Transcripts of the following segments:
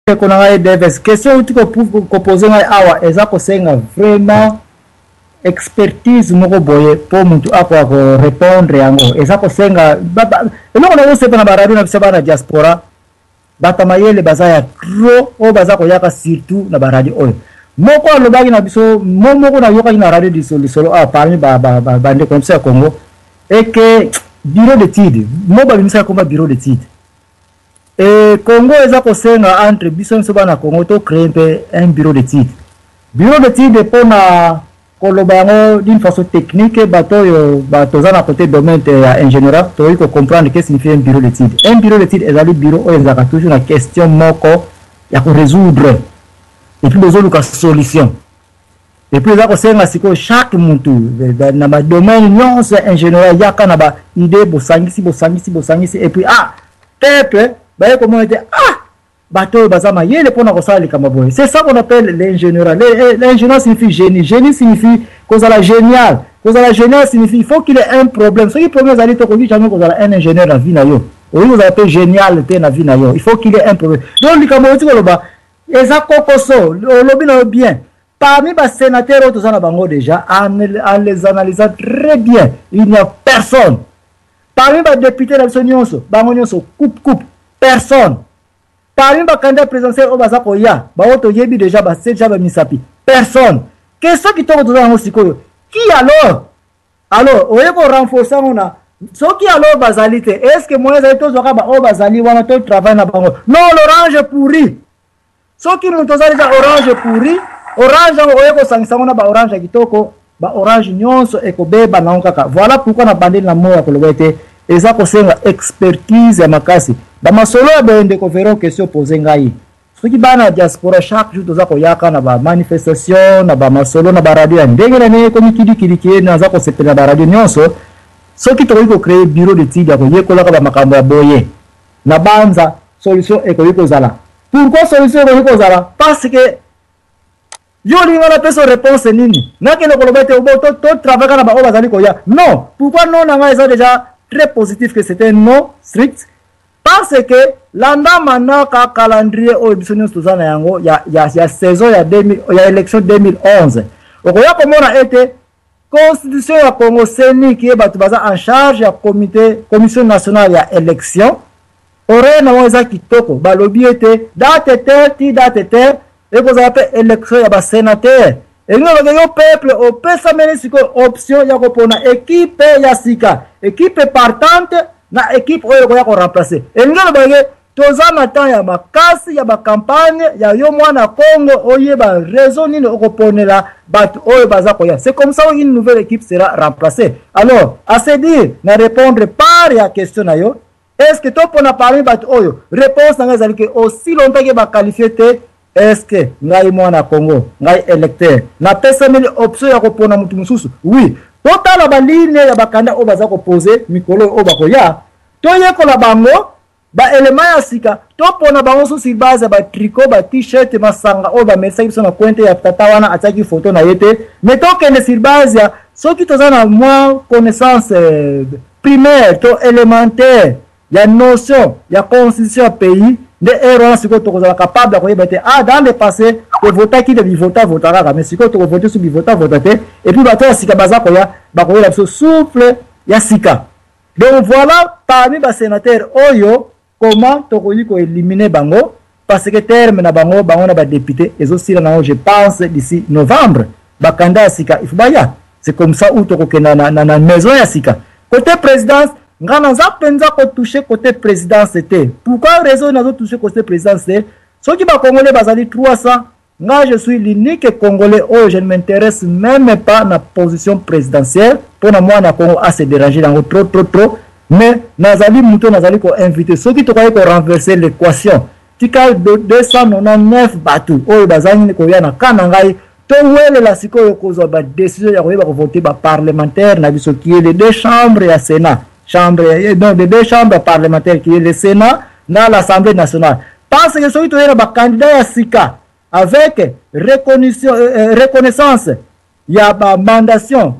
Ndeko na ngai Deves, question outi kopose ngai awa eza kosenga vraiment expertise moko boye mpo motu akoka korepondre yango. Eza kosenga eloko na kosepa na baradio na biso bana diaspora, bato ya mayele baza ya trop oyo baza koyaka surtout na baradio oyo. Moko alobaki na biso mo moko nayokaki na radio lisolo awa parmi bandeko na biso ya Congo eke bureau d'étude mo babimisaka komba bureau d'étude e Congo eza kosenga entre biso nyonso bana Congo to créer mpe un bureau d'étude. Bureau d'étude, mpona koloba yango d'une façon technique, bato oyo toza na côté domaine ya ingénierat tokoki kocomprendre que signifie un bureau d'étude. Un bureau d'étude ezali bureau oyo ezalaka toujours na question moko ya korésoudre et puis bozoluka solution. Et puis eza kosenga sikoyo chaque mutu na badomaine nyonso ya ingénierat yaka na baidée, bosangisi, bosangisi, bosangisi, et puis ah, peuple baye komona ete ah, bato oyo baza mayele mpona kosala likambo boye. C'est ça qu'on appelle l'ingénierat. L'ingénieur signifie génie. Génie signifie kozala génial. Kozala génial signifie il faut qu'il ait un problème. Soki problème ezali, tokoki jamais kozala un ingénieur na vie na yo, okoki kozala mpe génial te na vie na yo. Il faut qu'il ait un problème. Donc likambo oti koloba eza kokoso, olobi na yo bien. Parmi basénateur oyo toza na bango déjà, en les analysant très bien, il n'y a personne. Parmi badéputé na biso nyonso, bango nyonso coupe coupe, personne. Parmi bacandidat présidentiel oyo baza koya, bango toyebi déjà, base déjà bamisapi, personne. Question kitoko toza yango sikoyo: qui alors? Alors oye korenforce yango na soki alors bazali te, est ce que moyen ezali tozwaka baoyo bazali wana, totravaille na bango? Non, l'orange pourri, soki moto oza déjà orange pourri, orange yango oye kosangisa yango na baorange ya kitoko, baorange nyonso ekobeba nango kaka. Voilà pourquoi na bandeli na moyo ya koloba ete eza kosenga expertise ya makasi, bamasolo ya boye. Ndeko Veron, question pose ngai, soki bana ya diaspora chaque jour toza koyaka na bamanifestation, na bamasolo, na baradio ya ndenge na ndenge, ekomi kilikiliki ye, naza kosepela na baradio nyonso. Soki tokoki kocréer bureau d'étude ya koyekolaka bamakambo ya boye, na banza solution ekoki kozala. Pourquoi solution ekoki kozala? Parce que yo olingi napesa réponse nini? Nakende koloba ete totravaille kaka na baoyo bazali koya? Non. Pourquoi non na ngai eza déjà très positif que c'était non strict? Parce que landa manaka calendrier oyo biso nyonso toza na yango ya saison ya, 2000, ya élection 2011, okoya komona ete constitution ya Congo, CENI, ye bato baza en charge ya comité, commission nationale ya élection, horaire na bango eza kitoko. Balobi ete date te ti date te ekozala mpe élection ya basénateur. Elingi oloba yo peuple opesameli sikoyo option ya kopona équipe ya sika, équipe partante na équipe oyo ekoya koremplace. Elingi oloba ke toza na temps ya makasi ya bacampagne ya yo mwana Congo oyeba raison nini okoponela bato oyo baza koya. C'est comme ça une nouvelle équipe sera remplacée. Alors, à se dire, na répondre par ya question na yo, est ce que topona parmi bato oyo? Réponse na ngai ezali ke aussi longtemps ke baqualifie te, est ce que ngai mwana Congo, ngai électeur, napesameli option ya kopona motu mosusu? Oui, totala baline ya bakanda oyo baza kopose mikolo oyo bakoya, toyekola bango baelema ya sika, topona bango so sur base ya batricot, bat-shirt, masanga oyo bamelisaki biso na coin ya tata wana atiaki foto na ye te. Mais tokende sur base ya soki toza na mwa connaissance primaire to élémentaire ya notion ya constitution ya pays, nde ere wana sikoyo tokozala capable ya koyeba te: ah, dans le passé tovotaki de bivota vota kaka, mais sikoyo tokovote so bivota vota te. Et puis bato ya sika baza koya, bakoyela biso souffle ya sika. Donc voilà, parmi basénateur oyo, comment tokoki koéliminer bango? Parce que terme na bango, bango na badéputé, ezosila nango, je pense, d'ici novembre. Bakanda ya sika, il faut baya. C'est comme ça où tokokenda na maison ya sika. Côté présidence, nga naza mpenza kotouche côté présidence te. Pourquoi raison nazotouche côté présidence te? Soki bacongolais bazali 300, nga je suis l'unique Congolais oyo je ne m'intéresse même pas na position présidentielle, mpona mwana Congo ase déranger yango trop trop trop. Mais nazali moto nazali koinvite, soki tokoki korenverser l'équation, tika 299 bato oyo bazali koya na ka na ngai, towelela sikoyo kozwa badécision ya koyeba kovote baparlementaire na biso, qui est les deux chambres ya Sénat, chambre, non, les deux chambres parlementaires, qui est le Sénat na l'Assemblée nationale. Parce que soki toye na bacandidat ya sika avec reconnaissance ya bamandation,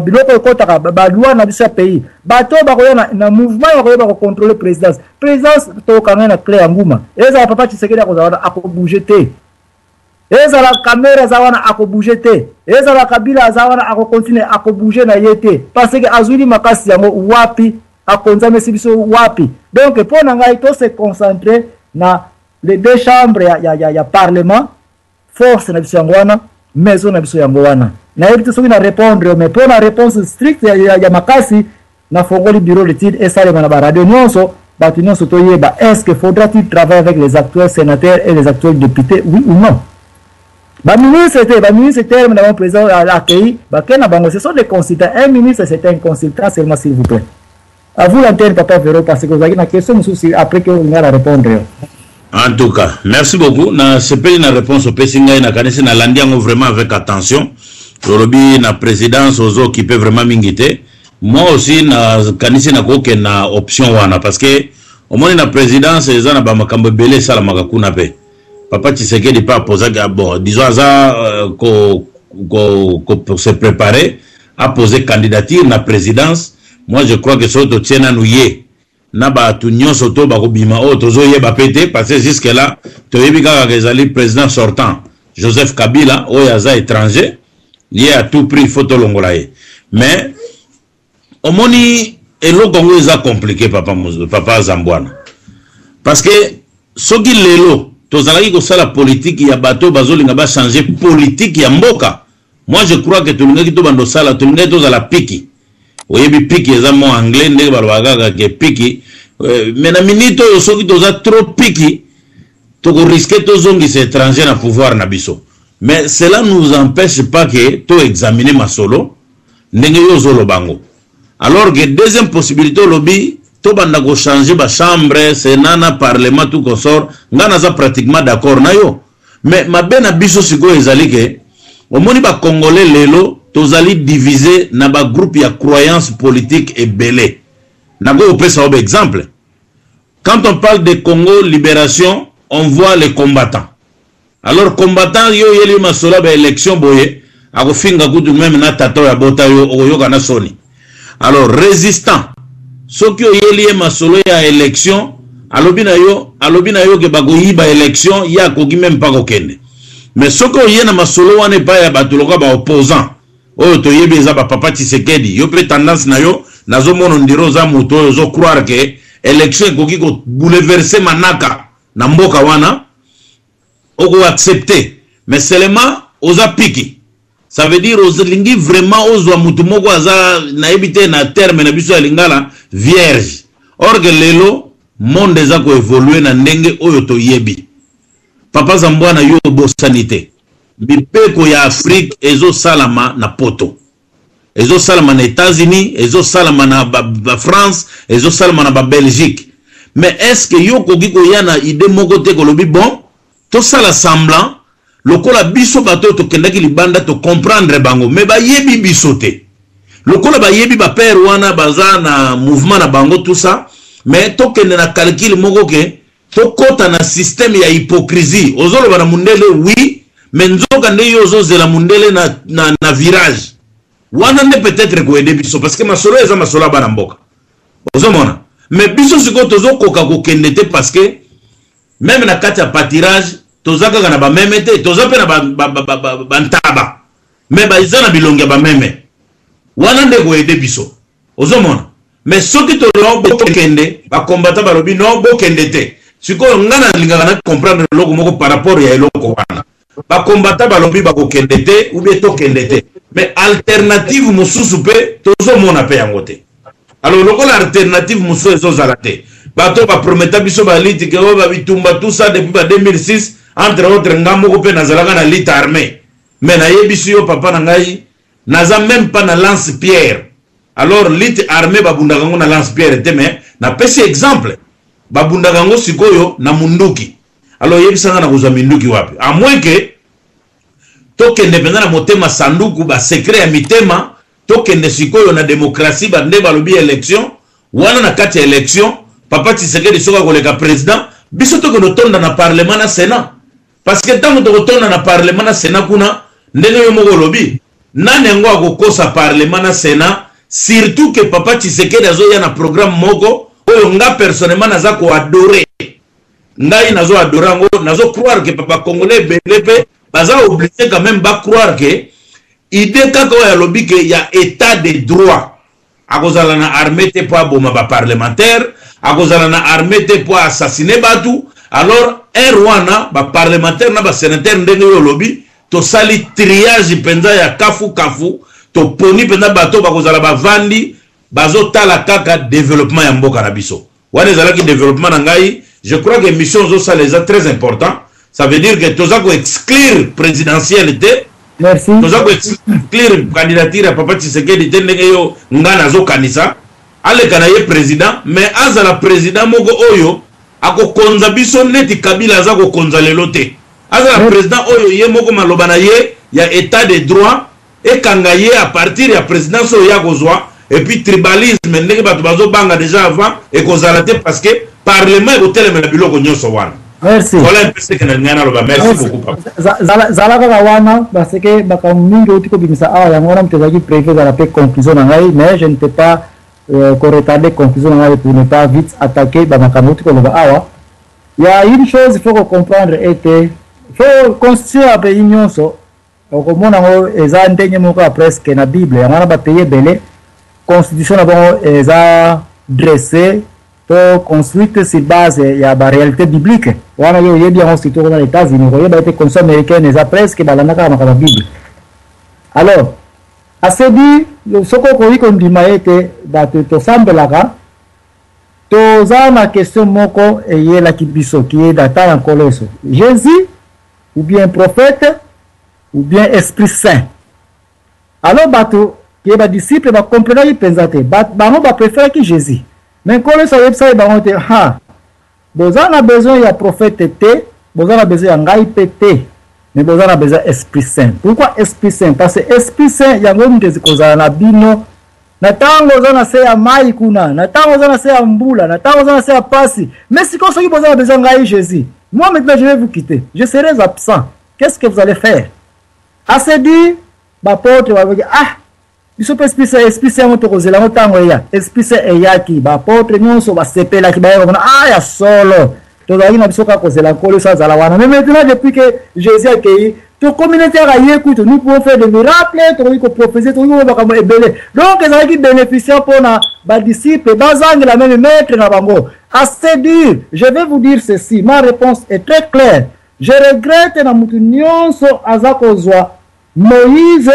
biloko ekɔtaka, baloi na biso ya pays. Bato oyo bakoya na mouvement ya koyeba kocontrôle présidence, présidence tokanga na clé ya nguma. Ezala papa Tshisekedi akozala wana, akobouge te. Ezala Kamerhe aza wana, akobouge te. Ezala Kabila aza wana, akocontinue, akobouge na ye te, parce que azwili makasi yango wapi? Akonzamesi biso wapi? Donc mpo na ngai, tose concentre na les deux chambres ya parlement. Force na biso yango wana, maison na biso yango wana. Nayebi te soki na répondre, mais mpo na réponse stricte ya makasi, nafongoli bureau d'étude, esalema na baradio nyonso, bato nyonso toyeba: est ce que faudra-t-il travailler avec les actuels sénateurs et les actuels députés, oui ou non? Baministre te, baministre terme na bango, président accueilli, bakei na bango, ce sont des consultants. Un ministre, c'est un consultant seulement. S'il vous plaît, à vous l'antenne, papa Vero, parce que ozalaki na question mosusu après que olinga na répondre yo. En tout cas, merci beaucoup. Na sepeli na réponse opesi ngai, nakanisi nalandi yango vraiment avec attention. Olobi na présidence ozo-occupe vraiment mingi te. Moi aussi nakanisi nakokende na option wana, parce que omoni, na présidence eza na bamakambo ebele esalamaka kuna. Mpe papa Tshisekedi mpe apozaki, bon, disons aza ko se préparer aposer candidature na présidence. Moi, je crois que soki totie nanu ye na bato nyonso to bakobima oyo tozoyeba mpe te, parce que jusque là toyebi kaka ezali président sortant Joseph Kabila oyo aza étranger, ye à tout prix faut tolongola ye. Mais omoni, eloko yango eza compliqué, papa, papa Zambwana, parce que soki lelo tozalaki kosala politike ya bato bazolinga bachange politike ya mboka, moi je crois que tolingaki tobanda osala, tolingaki tozala picky. Oyebi, picky eza mot anglais, ndenge balobaka kaka ke picky. Mais na minute oyo, soki toza trop picky, tokorisque tozongisa étranger na pouvoir na biso. Mais cela nous empêche pas ke toexamine masolo ndenge yo ozoloba yango. Alors que deuxième possibilité, olobi tobanda kochange bachambre, sénat na parlement, tout consort, ngai naza pratiquement d'accord na yo. Mais mabe na biso sikoyo ezali ke omoni, bacongolais lelo tozali divise na bagroupe ya croyance politique ebele. Nakoki kopesa yo baexemple. Quand on parle de Congo libération, on voit les combattants. Alors combattant, yo oyeli masolo ya baélection boye, akofinga kutu même na tata oyo abota yo, okoyoka na soni. Alors résistant, soki oyeli ye masolo ya élection, alobi na yo ke bakoyiba élection, ye akoki même mpa kokende. Mais soki oye na masolo wana epai ya bato lokola baopposant oyo toyebi eza bapapa Tshisekedi, yo mpe tendance na yo nazomona ondire oza moto oyo ozocroire ke élection ekoki kobouleverse manaka na mboka wana, okoaccepte. Mais seulement oza picky, ça veut dire olingi vraiment ozwa mutu moko aza, nayebi te na terme na biso ya lingala, vierge. Or que lelo monde eza koévolue na ndenge oyo toyebi. Papa Zambwana, yo obosani te, mibeko ya Afrique ezosalama na Poto, ezosalama na États-Unis, ezosalama na ba France, ezosalama na baBelgique. Mais est ce que yo okoki koya na idée moko te, kolobi: bon, tosala semblant lokola biso bato oyo tokendaki libanda, tocomprendre bango, mais bayebi biso te lokola bayebi bapere wana baza na mouvement na bango, tout ça, mais tokende na calcul moko ke tokɔta na système ya hypocrisie? Ozoloba na mundele oui, mais nzoka nde yo ozozela mundele na virage wana nde peut-être koaider biso, parce que masolo eza masolo ya bana mboka, ozomona. Mais biso sikoyo tozokoka kokende te, parce que même na kati ya pâturage toza kaka na bameme te, toza mpe na bantaba, ba, ba, ba, mais baza na bilongi ya bameme wana nde koaider biso, ozomona. Mais soki toloba bokende, bakombata balobi non, bokende te. Sikoyo nga nalingaka na comprendre eloko moko par rapport ya eloko wana. Bakombata balobi bakokende te ou bien tokende te, mais alternative mosusu mpe tozomona mpe yango te. Alors lokola alternative mosusu ezozala te, bato baprometa biso balitike oyo babitumba, tout ça depuis ba 2006, entre autres nga moko mpe nazalaka na lutte armée. Mais nayebisi yo, papa na ngai, naza même pas na lance pierre. Alors lutte armée babundaka yango na lance pierre te, mais napesi exemple, babundaka yango sikoyo na munduki. Alors oyebisanga na kozwa minduki wapi? À moins ke tokende mpenza na motema sanduku, basecret ya mitema, tokende sikoyo na démocratie bande balobi élection wana. Na kati ya élection, papa Tshisekedi soki akoleka président, biso tokende otonda na parlement na sénat, parce que ntango tokotonda na parlement na sénat kuna, ndenge yo moko olobi. Nani yango akokosa parlement na Sénat, surtout que papa Tshisekedi azoya na programme moko oyo nga personnellement naza koadorer? Ngai nazo adorer yango, nazo croire que papa congolais ebele mpe baza obligé quand même bacroire que idée kaka oyo alobi ke ya état de droit, akozala na armée te mpo aboma baparlementaire, akozala na armée te mpo assassine bato. Alors ere wana baparlementaire na basénateur, ndenge oyo olobi, tosali triage mpenza ya kafu kafu, toponi mpenza bato bakozala bavandi, bazotala kaka développement ya mboka na biso. Wana ezalaki développement na ngai. Je crois que mission ozosala eza très important. Ça veut dire que toza koexclure présidentielle te. Merci. Toza koexclure candidature ya papa Tshisekedi te. Ndenge yo nga nazokanisa, aleka na ye président, mais azala président moko oyo akokonza biso neti Kabila aza kokonza lelo te. Azala président oyo ye moko maloba na ye ya état de droit ekanga ye à partir ya présidence oyo ya kozwa. Et puis tribalisme, ndenge bato bazobanga déjà avant, ekozala te, parce que parlement ekotelemela biloko nyonso wana. Merci. Voilà un peu ce que nalingai naloba. Merci beaucoup, papa. Zala kaka wana, parce que makambo mingi outi kobimisa awa, yango wana moto ezalaki prévu ezala mpe conclusion na ngai, mais je ne peux pas koretarder conclusion na ngai pour ne pas vite attaquer bamakambo outi koloba awa. Il y a une chose, il faut comprendre ete faut constitution ya pays nyonso, okomona yango eza ndenge moko ya presque na Bible. Yango wana bapays ebele, constitution na bango eza dressé to construite sur base ya baréalité biblique. Wana yo oyebi yango, surtout kuna na États-Unis, koyeba ete constitution américaine eza presque balanda kaka makambo ya Bible. Alors asedi, soki okoki kondima ete bato tosambelaka, toza na question moko eyelaki biso qui est data ya Nkolo Yesu: Jésus ou bien prophète ou bien Esprit Saint? Alors bato ke badisciple bakomprenaki mpenza te, bango bapréféraki Jésus, mais Nkolo Yesu ayebisaki bango te: "Ha, boza na besoin ya prophète te, boza na besoin ya ngai mpe te, mais boza na besoin Esprit Saint." Pourquoi Esprit Saint? Parce que Esprit Saint yango moto kozala na bino na ntango oza na se ya mai kuna, na ntango oza na se ya mbula, na ntango oza na se ya pasi. Mais sikoyo soki boza na besoin ngai Jésus, moi maintenant je vais vous quitter, je serai absent, qu'est-ce que vous allez faire? Asedi, baapôtre balobaki: "Ah, biso mpe Esprit Saint, Esprit Saint yango tokozela yango ntango eya." Esprit Saint eyaki, baapôtre nyonso basepelaki, bayeba komona: "Ah, ya solo, tozalaki na biso kaka kozela Nkolo so azala wana, mais maintenant depuis que Jésus akei, tokomi neti kaka ye kutu, nous pouvons faire des miracles, tokoki koprophétiser, tokoki koyeba makambo ebele." Donc ezalaki bénéficiaire mpona badisciple bazangela même maître na bango. Assez dur, je vais vous dire ceci: ma réponse est très claire. Je regrette na mutu nyonso aza kozwa Moïse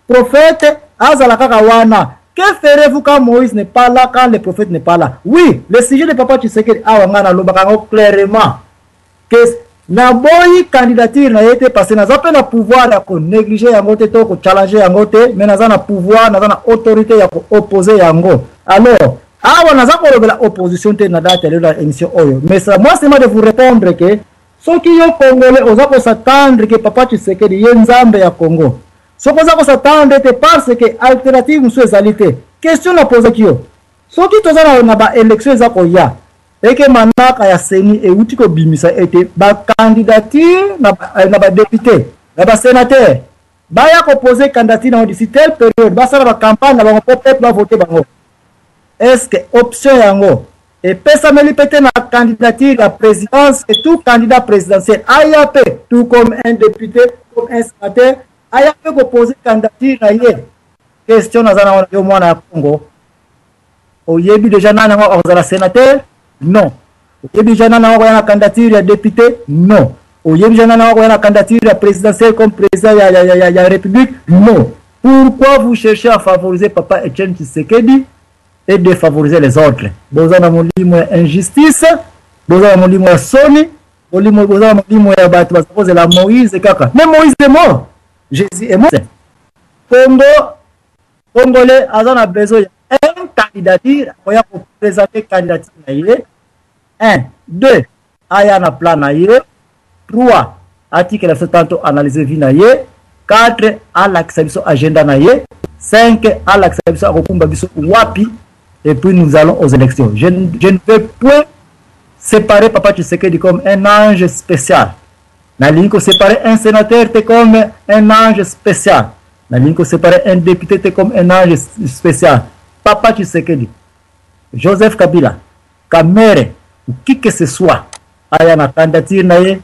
prophète azala kaka wana. Que ferez-vous quand Moïse n'est pas là, quand le prophète n'est pas là? Oui, le sujet de papa Tshisekedi awa, ngai nalobaka yango clairement que naboyi candidature na ye te, parce que naza mpe na pouvoir ya konégliger yango te to kochallenger yango te, mais naza na pouvoir, naza na autorité ya koopposer yango. Alors awa naza kolobela opposition te na date ya lelo ya émission oyo, mais c'est moi seulement de vous répondre que soki yo congolais oza kos'attendre ke papa Tshisekedi ye Nzambe ya Congo, soki oza kos'attendre te parce que alternative mosusu ezali te, question napozaki yo: soki toza na baélection eza koya, eke manaka ya CENI euti kobimisa ete bacandidature na badéputé, na basénateur, baya kopose candidature nango d'ici telle période, basala bacampagne na bango mpo peuple bavote bango, est ce que option yango epesameli mpe te na candidature ya présidence, et tout candidat présidentiel aya mpe, tout comme un député, comme un sénateur, aya mpe kopose candidature na ye? Question naza nango yo mwana ya Congo: oyebi déjà nani yango akozala sénateur? Non. Oyebi déjà nani yango akoya na candidature ya député? Non. Oyebi déjà nani yango akoya na candidature ya présidentielle comme président ya république? Non. Pourquoi vous cherchez à favoriser papa Etienne Tshisekedi et défavoriser les autres? Boza na molimo ya injustice, boza na molimo ya soni, molimo, boza na molimo ya bato baza kozela Moïse kaka. Mais Moïse est mort, Jésus est mort. Congo, congolais aza na besoin ya un candidature akoya koprésenter candidature na ye, 1, 2, aya na plan na ye, 3, atikela biso tanto analyse vie na ye, 4, alakisa biso agenda na ye, 5, alakisa biso akokumba biso wapi, et puis nous allons aux élections. Je ne veux point séparer papa Tshisekedi comme un ange spécial. Nalingi koséparer un sénateur te comme un ange spécial. Nalingi ko séparer un député te comme un ange spécial. Papa Tshisekedi, Joseph Kabila, Kamerhe ou qui que ce soit aya na candidature na ye.